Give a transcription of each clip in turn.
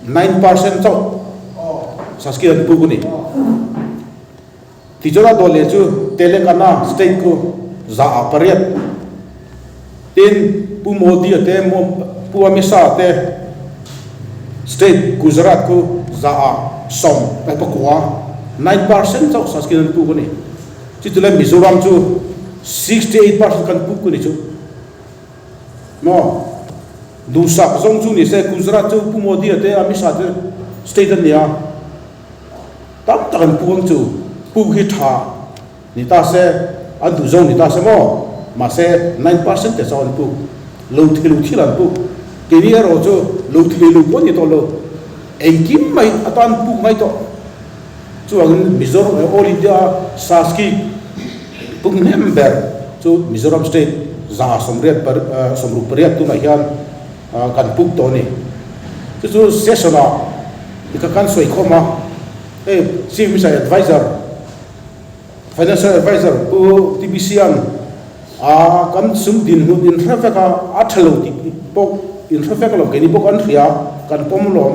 9% chauh Saski an puk a ni. Tichuan a dawt leh chu Telangana state khu 8% tin Pu Modi-a te Pu Amit Shah te state Gujarat khu 9%, 9% chauh Saski an puk a ni. Chutulai Mizoram chu 68% kan puk a ni chu. Maw? Duhsak zawng chu ni se Gujarat chu Pu Modi-a te Amit Shah te state an ni a, tam tak an pu ang chu. Pu hi tha ni ta se, an duh zawng ni ta se maw? Mahse 9% te chauh an pu. Lo thei lo thil an pu. Keini erawh chu lo thei lo pawh ni tawh lo. Engkim mai atan puk ngai tawh. Chuvangin Mizoram All India Saski puk hnem ber chu Mizoram State 168 tunah hian kan puk tawh a ni. Chu chu session ah ika kan sawi khawm a, hei Chief Minister Adviser, Financial Adviser Pu TBC an a kan sum dinhmun in hre vek a, a tha lo tih pawh in hre vek lo, keini pawh kan hria, kan pawm lawm.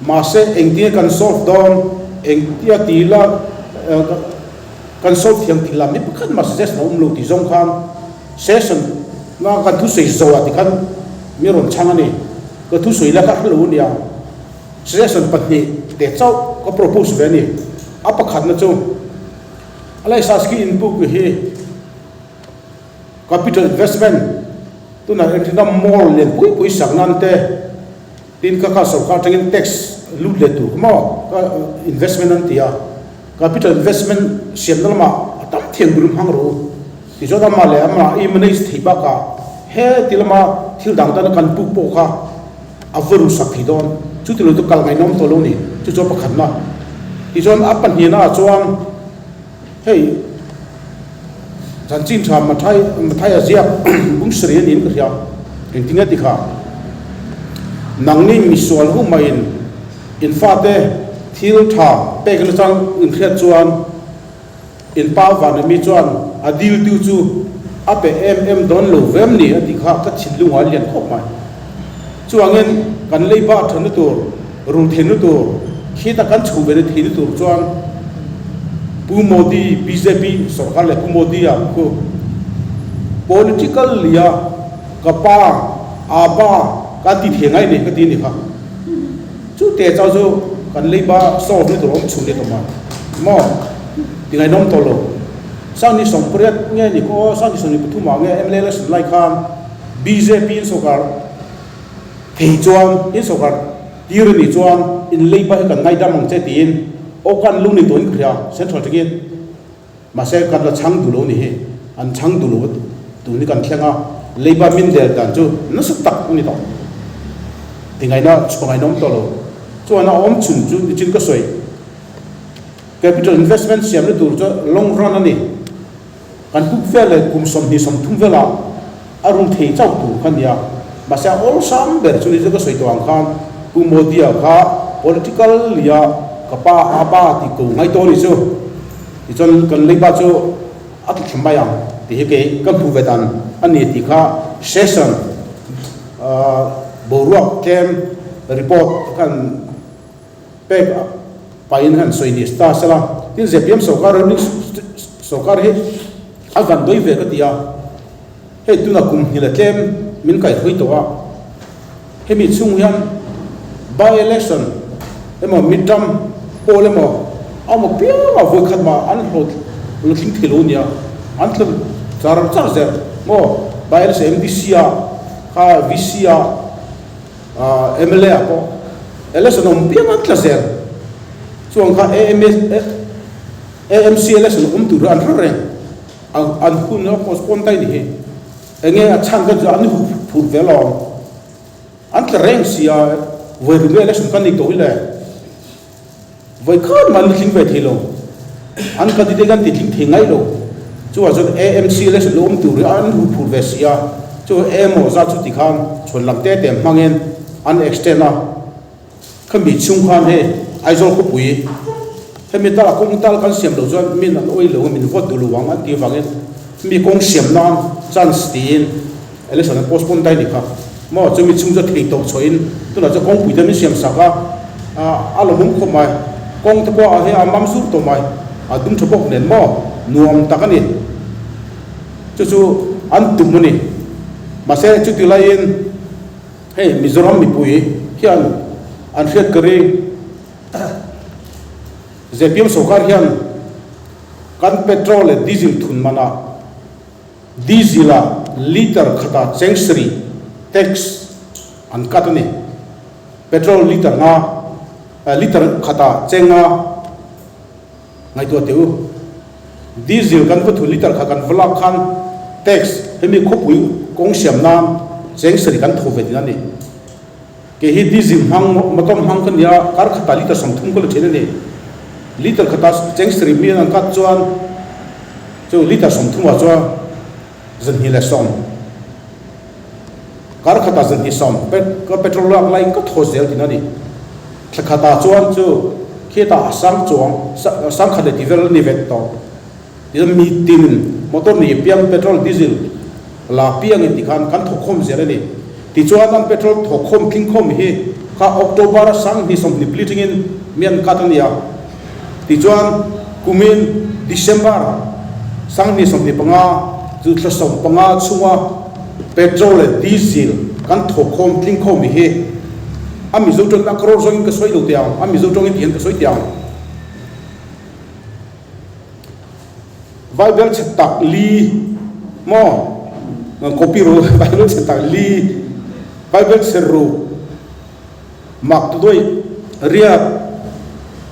Mahse engtinge kan solve dawn, engtia ti ila kan solve thiam tih lam hi pakhat mah suggestion a awm lo tih zawng khan session na kan thusawi zawh ah tikhan mi rawn chhang a ni. Ka thusawi la ka hre lo ania. Suggestion pahnih te chauh ka propose ve a ni. A pakhatna chu Alaisaski inpuk hi capital investment tunah engtin a mall lian pui pui sak nan te, Tin ka kha sorkar atangin tax lut leh tur maw ka investment an ti a, capital investment siamna lamah a tam thiam ber hmang rawh u tichuan amah leh amah i manage thei bakah he ti lama thil dang tana kan puk pawh kha a va rusak thei dawn chu ti lo chu kal ngaihnawm tawh lo ni chu chuan pakhatna tichuan a pahnihna ah chuan hei Chanchin tha Mathai Mathaia ziak bung sarih a niin ka hria. Engtin nge ti kha? Nangni misual hu maiin in fate thil tha pek nachang in hriat chuan in pa van ami chuan a dil tu chu a pe em em dawn lo vem ni a ti kha ka thinlung ah lian khawp mai. Chuvangin kan leiba tha na tur, rul thei na tur, khita kan chho ve na thei na tur chuan Pu Modi, bjp sorkar leh Pu Modi a khu political lia ka pa, aa pa ka ti thei ngai ni ka ti ni kha. Chu te chau chu kan leiba solve na tur awm chhun ni tawh mai maw? Ti ngaihnawm tawh lo. Sangni 80 nge ni khaw aw, sangni 23 ah nge mla election lai khan bjp in sorkar thei chuan in sorkar tir a nih chuan in leiba hi kan ngaidam ang che tiin aw kan lu ni tawhin ka hria central tangin mahse kan la chhang duh lo ni hi an chhang duh lo tun hi kan thleng a leiba min del dan chu nasa tak a ni tawh tingaihna chhuangainawm tawh lo chuan a awm chhun chu nichin ka sawi capital investment siamna tur chu long run a ni. Kan puk vel leh kum 20 30 velah a rul thei chauh tur kha nia. Mahse a awlsam ber chu ni chu ka sawi tawh ang khan Pu Modi-a kha political lia ka pa a pa tih ko ngai tawh a ni chu. Tichuan kan leiba chu a tla thla mai ang tih hi kei ka hmuh ve dan a ni tih kha session boruak tlem report khan Pek pahin han sawi ni ta sela, tin zpm sorkar ruling sorkar hi a van dawi ve ka ti a, hei tuna kum hnih leh tlem min kaihruai tawh a, hemi chhung hian by election emaw midterm poll emaw a awm apiang a vawi khat mah an hlawh lo tling thei lo nia, an tla char char zel maw by election MDC ah kha VC ah. Mla ah pawh election awm piang an tla zel chuan kha AMS AMC election awm tur an hre reng an hun a postpone daih ni hi enge a chhan ka chu an hu phur ve alawm an tla reng sia vawi rum election kan nei tawh hi le vawi khat mah an tling ve thei lo an candidate an ti tling thei ngai lo chuvang chuan AMC election lo awm tur hi an hu phur ve si a chu emaw zat chu tikhan chhuan lam te te hmangin an extend a khami chhung khan hei Aizawl khawpui hemi tal a kawng tal kan siam loh chuan min an awih lo min vote duh lo ang an tih avangin mi kawng siam nan chance tiin election an postpone daih a ni kha maw chumi chhung chu thei tawh chhuahin tunah chuan kawngpui te min siam sak a. A lawmawm khawp mai. Kawng te pawh a hei a mam zur tawh mai. A dum tha bawk nen maw? Nuam tak a ni. Chu chu an tum a ni. Mahse chuti laiin hei Mizoram mipui hian an hriat ka ring. Zpm sawrkar hian kan petrol leh diesel thun manah Diesel ah litre khatah cheng sarih tax an cut a ni. Petrol litre nga litre khatah cheng nga ngaihtuah teh u. Diesel kan va thun litre khat kan va lak khan tax hemi khawpui kawng siam nan cheng sarih kan tho ve tih a ni. Kei hi diesel hmang motor hmang ka nia kar khatah litre 30 ka la thin a ni. Litre khatah cheng sarih mi an cut chuan Chu litre 30 ah chuan 210 kar khatah 210 ka petrol lak laiin ka thaw zel tihna a ni. Thla khatah chuan chu khitah a sang chuang sang khat leh ti vel a ni vet tawh. Tichuan mi tin motor nei piang petrol diesel la piangin tikhan kan thawkkhawm zel a ni. Tichuan an petrol thawkkhawm tlingkhawm hi kha October 2020 thlengin mi an cut a ni a. Tichuan, kumin December 2025 chu thla 15 chhunga petrol leh diesel kan thawkkhawm tlingkhawm hi a Mizo tawngin a crore zawngin ka sawi lo teh ang, a Mizo tawngin tihian ka sawi teh ang. Bible chhe tak li maw copy ru Bible chhe tak li Bible chhe ru. Mak nuai riat,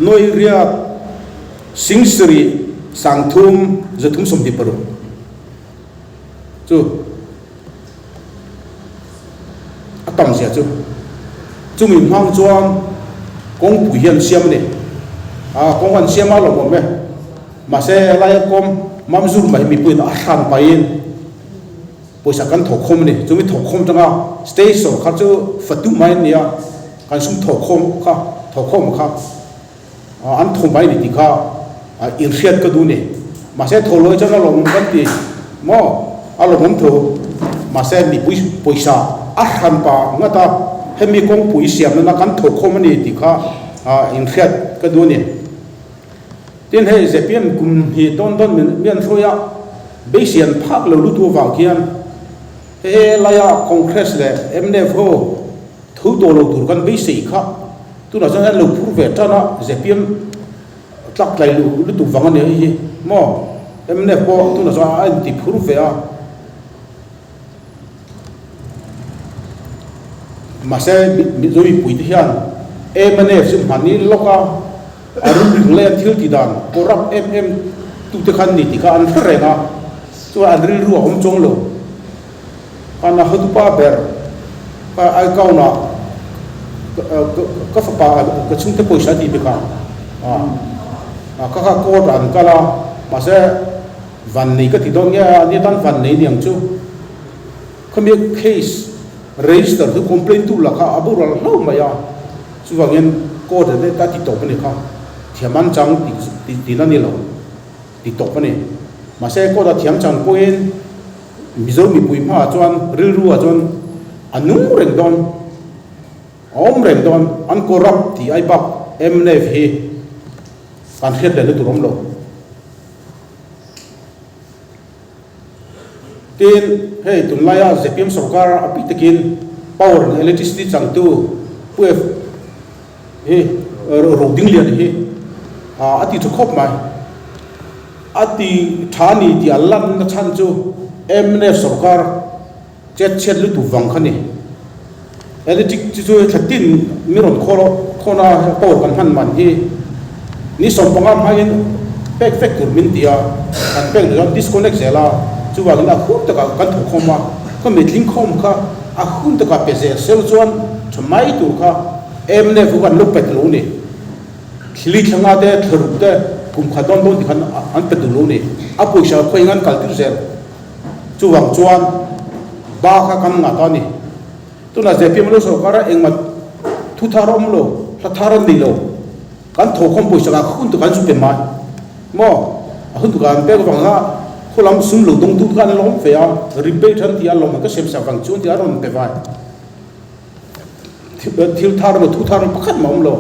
nuai riat, 70 3 326 chu a tam zia chu. Chumi hmang chuan kawngpui hi an siam a ni. A kawng an siam a lawm awm e. Mahse laia kawm Mamzur mai mipuiin a hran pahin Pawisa kan thawkkhawm a ni. Chumi thawkkhawm atanga state sawrkar chu fatu mai an ni a, kan sum thawkkhawm kha thawkkhawm kha an thaw mai a ni tih kha inhriat ka duh a ni. Mahse thaw lawi chuan a lawmawm kan ti maw? A lawmawm tho. Mahse mipui pawisa a hran pah ngat a, hemi kawngpui siam nana kan thawkkhawm a ni tih kha inhriat ka duh a ni. Tin hei zpm kum hnih dawn dawn min mi an hruai a, beisei an phak lo lutu avang khian he laia Congress leh mnf ho tho tawh lo tur kan beisei kha tunah chuan an lo phur ve tan a, zpm tlak tlai lutuk vang a ni hei hi maw mnf pawh tunah chuan a inti phur ve a. Mahse Mizo mipuite hian mnf chu hmani lawk a, a rilru leh an thil tih dan corrupt em em tute kha an ni tih kha an hre reng a, chuan an rilru a awm chuang lo. Khan a hotupa ber ka account ah ka fapa ka chhungte pawisa a tih bik a, ka kha court ah an kal a, mahse Vannei ka ti dawn nge a, nia tan vannei niang chu. Khawmia case register chu complaint tu lakah a boral hlauh mai a, chuvangin court ah te a ti tawp a ni kha, thiam an chang tih tihna ni lo, ti tawp a ni. Mahse court ah thiam chang pawhin Mizo mipui hmaah chuan rilru ah chuan a nung reng dawn, a awm reng dawn, an corrupt tih ai bak mnf hi kan hriat leh na tur awm lo. Tin, hei tunlaia zpm sorkar a bik takin power and electricity changtu Pu F hi Rodinglian hi a ti tha khawp mai. A ti tha a ni tih a lanna chhan chu mnf sorkar Chet chhiat lutuk vang kha ni. Electric chu chu thla tin mi rawn khawl khawn a power kan hman man hi ni 15 hmangin pek vek tur min ti a, kan pek duh chuan disconnect zel a, chuvangin a hun takah kan thawk khawm a, ka mitling khawm kha a hun takah pe zel sel chuan tha mai tur kha mnf ho khan lo pet lo ni. Thli thlanga te thlaruk te kum khat dawn dawn ti khan an pe duh lo ni. A pawisa khawiin an kal tir zel. Chuvang chuan ba kha kan ngah ta a ni. Tunah zpm lo sorkar a engmah thu thar a awm lo, hla thar an nei lo. Kan thawkhawm pawisa kha hun tukah an zu pe mai maw? A hun tukah an pek avanga khulam sum lo dawngtu kha an lawm ve a, rebate an ti a, lawmman ka siam sak vang chu an ti a, a rawn pe vai. Thil thar emaw thu thar emaw pakhat mah a awm lo.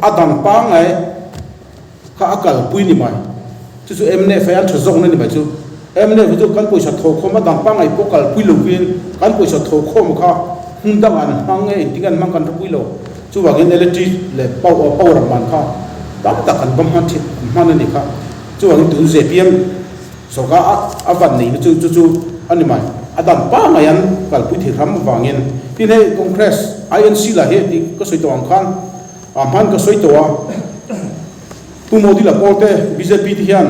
A dan pangngai kha a kalpui ni mai. Chu chu mnf hi an tha zawkna ni mai chu. Mnf hi chu kan pawisa thawhkhawm a dan pangngai pawh kalpui lovin kan pawisa thawhkhawm kha hmun dangah an hmang nge engtin nge an hmang kan hrepui lo. Chuvangin electric leh power man kha tam tak an va hman thin hman a ni kha. Chuvangin tun zpm sorkar a van neihna chu chu chu a ni mai. A dan pangngai an kalpui thei hram avangin tin hei Congress INC lah hi tih ka sawi tawh ang khan a hman ka sawi tawh a. Pu Modi la pawl te bjp te hian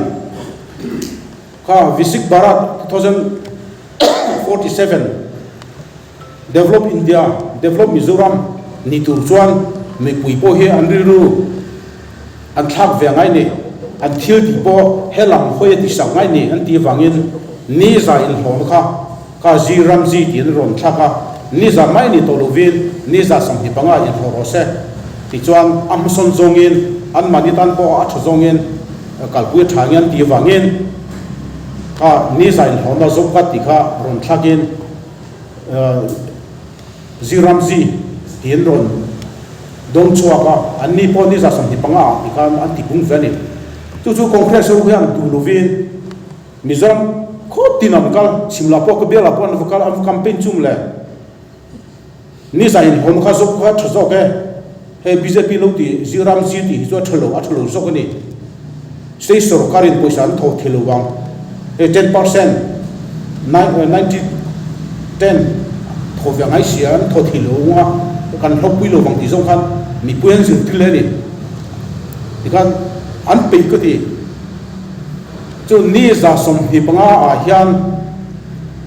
kha Visik Bharat 2047 Develop India, Develop Mizoram ni tur chuan mipui pawh hi an rilru an thlak ve ngai ni, an thil tih pawh he lam hawi a tisak ngai ni an tih avangin ni za inhlawhna kha kha Zi Ram Zi tiin rawn thlak a, ni za mai ni tawh lovin ni za 25 inhlawh rawh se tichuan a hmasawn zawngin anmahni tan pawh a tha zawngin kalpui a tha nge an tih avangin kha ni za inhlawhna zawk kha tih kha rawn thlakin Ziramzi tiin rawn dawng chhuak a, an ni pawh ni 25 ah ti khan an ti bung ve a ni. Chu chu Congress ho hian duh lovin Mizoram khaw tin an kal, Simla pawh ka bialah pawh an va kal, an va campaign chum le. Ni za inhlawm kha zawk kha tha zawk e, hei bjp lo ti Ziramzi tih hi chu a tha lo, a tha lo zawk a ni. State sorkarin pawisa an thawh thei lo vang. Hei 10%, 90, 10 thawh ve ngai sia an thawh thei lo ang a, kan hlawkpui lo vang tih zawng khan mipui an zirtir leh a ni. Tikhan an peih ka ti. Chu ni 25 ah hian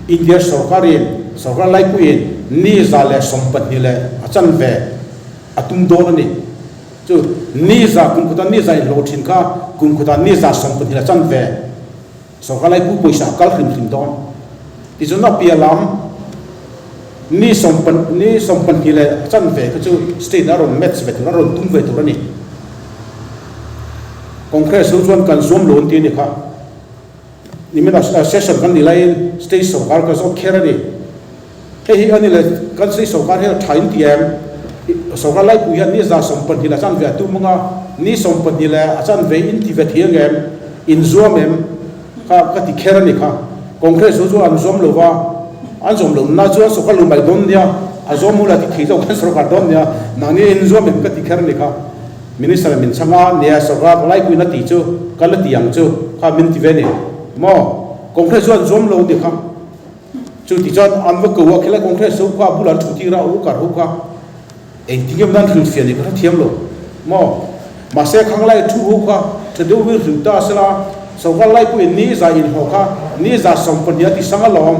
India sorkarin, sorkar laipuiin ni 124.25 a tum dawn a ni. Chu ni za kum khuta ni za inhlawh thin kha kum khuta ni 124.25 sorkar laipu pawisa a kal hrim hrim dawn. Tichuan a piah lam ni sawm ni 22.25 kha chu state a rawn match ve tur a rawn tum ve tur a ni. Congress ho chuan kan zuam lo an ti a ni kha. Nimin a session kan nih laiin state sorkar ka zawt kher a ni. Hei hi a ni le, kan state sorkar hian a tha in ti em? Sorkar laipui hian ni 124.25 a tum anga, ni 25 in ti ve thei ang em? In zuam em? Kha ka ti kher a ni kha. Congress ho chu an zuam lo va, an zawm lo na chuan sorkar lu mai dawn nia, a zuam hula ti thei zawk kan sorkar dawn nia, nangni in zuam em ka ti kher a ni kha. Minister min chhang a, nia sorkar laipuiin a tih chu ka la ti ang chu kha min ti ve ni maw? Congress chu an zuam lo ni kha. Chu ti chuan an va ko a, khilai Congress ho kha a bulah an thu tir a, u kar ho kha engtin nge maw an hrilhfiah ni ka hrethiam lo maw? Mahse khanglai thu ho kha tha deuh vil hrilh ta sela, sorkar laipuiin ni za inhlawh kha ni 12 a ti sang alawm.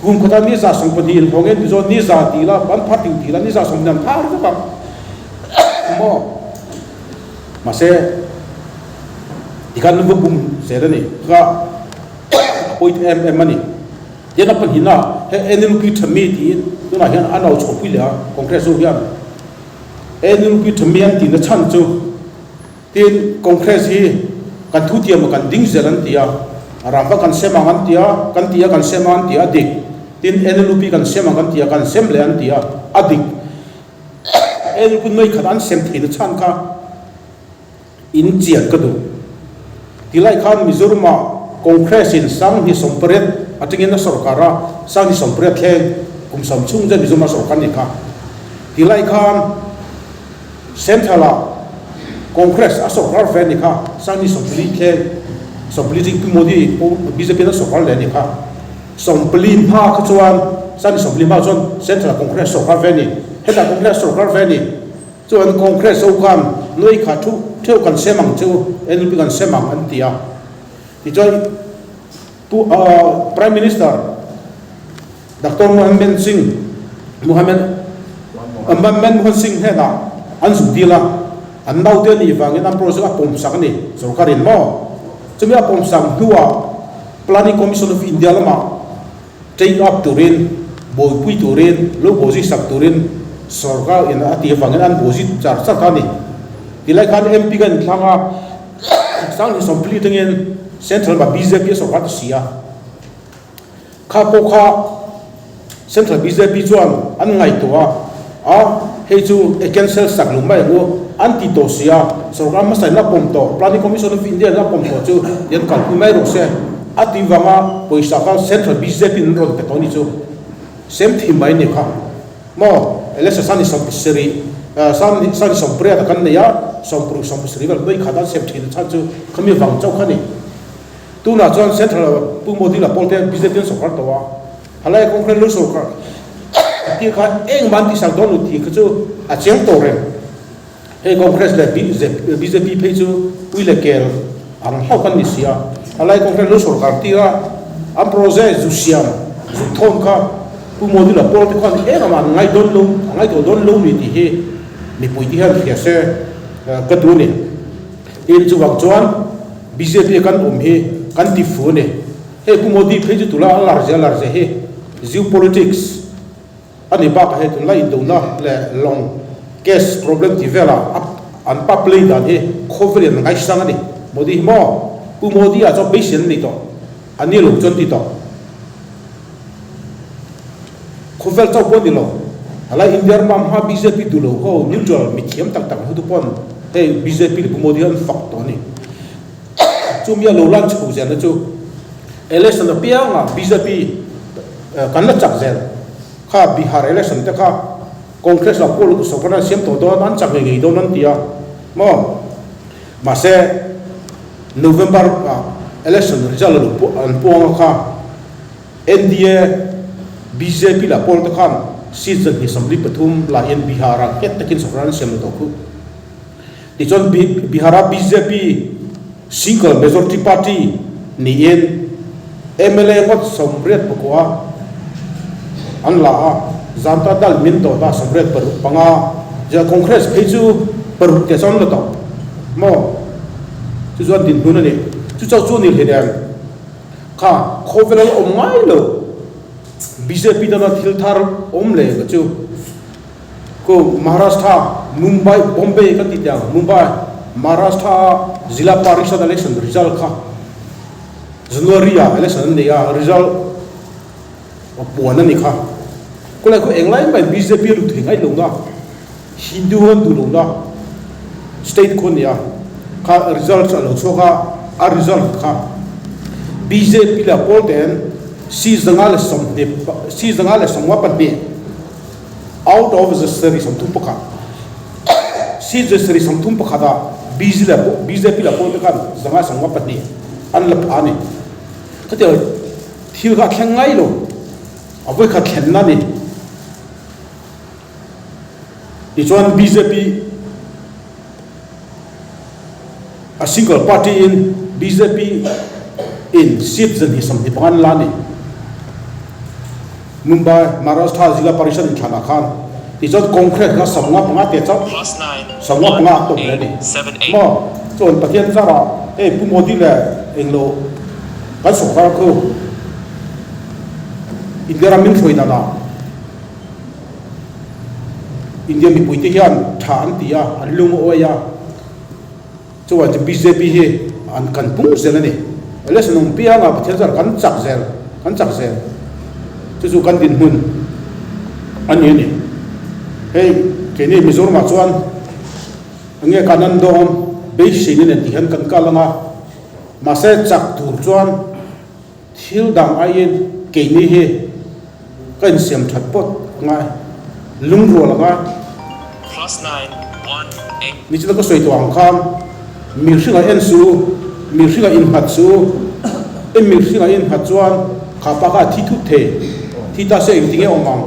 Kum khawta ni 12 inhlawh nge ni zawn ni za tih la, an phar ting tih la, ni 12 an phar vek ang maw? Mahse tikhan an va bum zel a ni kha. A pawi em em a ni. Tian a pahnihna he NLP Thami tiin tunah hian a nau chhuahpui leh a, Congress ho hian NLP Thami an tihna chhan chu tin Congress hi kan thu tiam ah kan ding zel an ti a, rangva kan sem ang an ti a, kan ti a kan sem ang an ti a, a dik. Tin NLP kan sem ang kan ti a, kan sem leh an ti a, a dik. NLP nuai khat an sem theihna chhan kha In chian ka duh. Tilai khan Mizoram-ah Congress-in 2018 atangin a sorkar a, 2018 thleng kum sawm chhung zet Mizoram-a sorkar ni kha. Tilai khan Central-ah Congress a sorkar ve ni kha, 2024 thleng 14 ching Pu Modi pawh BJP-in a sorkar leh ni kha. 14 hma kha chuan 2014 hma chuan Central-ah Congress sorkar ve ni. Hetah Congress sorkar ve ni. Chuan Congress ho khan nuai kha thu theuh kan sem ang chu, NLP kan sem ang an ti a. Tichuan Pu Prime Minister Doctor Mohammed Singh Mohammed Manmohan Singh hnenah an zuk dil a, an naute a nih vangin an project a pawmsak a ni sorkarin maw. Chumi a pawmsak hnuah Planning Commission of India lamah Take up turin, buaipui turin, lo bawzi sak turin sorkar in a ti avangin an bawzi char char ta a ni. Tilai khan MP ka inthlang a, 2024 atangin Central lamah bjp a sorkar ta si a. Kha pawh kha Central bjp chuan an ngaihtuah a, a. hei chu e cancel sak lo mai ang u an ti tawh si a, sorkar hmasa in a pawm tawh, Planning Commission of India in a pawm tawh chu ti an kalpui mai rawh se a tih vanga pawisa kha Central bjp in an rawn pe tawh a ni chu sem thim mai a ni kha maw election sani 70 sani 80 a kan nei a, 60 70 vel vawi khat an sem thin a chhan chu khami vang chauh kha a ni. Tunah chuan Central Pu Modi la pawlte bjp an sorkar tawh a. Halai Congress lo sorkar tih kha engmah an tihsak dawn lo tih kha chu a chiang tawh reng. Hei Congress leh bjp phei chu ui leh kel ang hlauh kan ni si a. Halai Congress lo sorkar tir a an project zu siam zu thawn kha Pu Modi la pawlte khan engmah an ngai dawn lo a ngai tawh dawn lo ni tih hi mipui te hian hria se ka duh a ni. Tin chuvang chuan bjp kan awm hi kan ti fu a ni. Hei Pu Modi phei chu tula a lar zia lar zia hi geopolitics a ni bakah hei tunlai indona leh lawng case problem tih velah a an pa play dan hi khawvelin a ngaisang a ni. Modi hi maw Pu Modi ah chuan beisei an nei tawh a ni lo chuan ti tawh. Khawvel chauh pawh a ni lo halai India rama hma bjp duh lo ho neutral mithiam tak tak hotu pawn hei bjp leh Pu Modi hi an fak tawh a ni. Chumi a lo lan chho zelna chu election apiangah bjp kan la chak zel kha Bihar election te kha Congress lah pawh sorkar an siam tawh dawn an chak ngei ngei dawn an ti a maw mahse November ah election result a lo an puang a kha NDA bjp lah pawl te khan seat 243 lahin Bihar ah nghet takin sorkar an siam lo tawh khu. Tichuan Bihar-a bjp single majority party niin mla ngawt 89 an la a, Janata Dal min dawt a 85, zia Congress phei chu paruk te chuan an la tawh maw? Chu chuan dinhmun a ni. Chu chauh chu a ni hleinem kha khawvel a la awm ngai lo bjp tana thil thar awm leh ka chu. Ko Maharashtra, Mumbai, Bombay kan ti teh ang, Mumbai, Maharashtra a Zilla Parishad election result kha January ah election an nei a, result puan a ni kha. Khawlai khaw englai mai bjp a lut thei ngai lo na, Hindu ho an duh lo na state khaw a ni a, kha result a lo chhuak a, a result kha bjp leh pawl ten 520, 522 Out of the 31 seat 31 ah bjp leh pawl te khan 592 an la phah a ni. Khatiang thil kha a thleng ngai lo, a vawikhat thlenna a ni. Tichuan bjp a single party in bjp in seat 225 an la a ni. Mumbai, Maharashtra Zilla Parishad inthlanah khan tichuan Congress kha 55 te chauh 55 a tawp leh a ni. Maw? Chuan Pathian zarah hei Pu Modi leh englo kan sawrkar khu India ram min hruai danah India mipuite hian tha an ti a, an lung a uai a. Chuan chu bjp hi an kan pung zel a ni. Election awm pianga Pathian chuan kan chak zel, kan chak zel. Chu chu kan dinhmun a ni a ni. Hei keini Mizoramah chuan enge kan an dawn beiseina nen tih hian kan kal ang a, mahse chak tur chuan thil dang aiin keini hi ka insiam that pawt a ngai, lungrual a ngai. Nichina ka sawi tawh ang khan mihringa en su, mihringa innghat su, i mihringa innghat chuan kha pa kha a thi thut thei, thi ta se engtinge awm ang?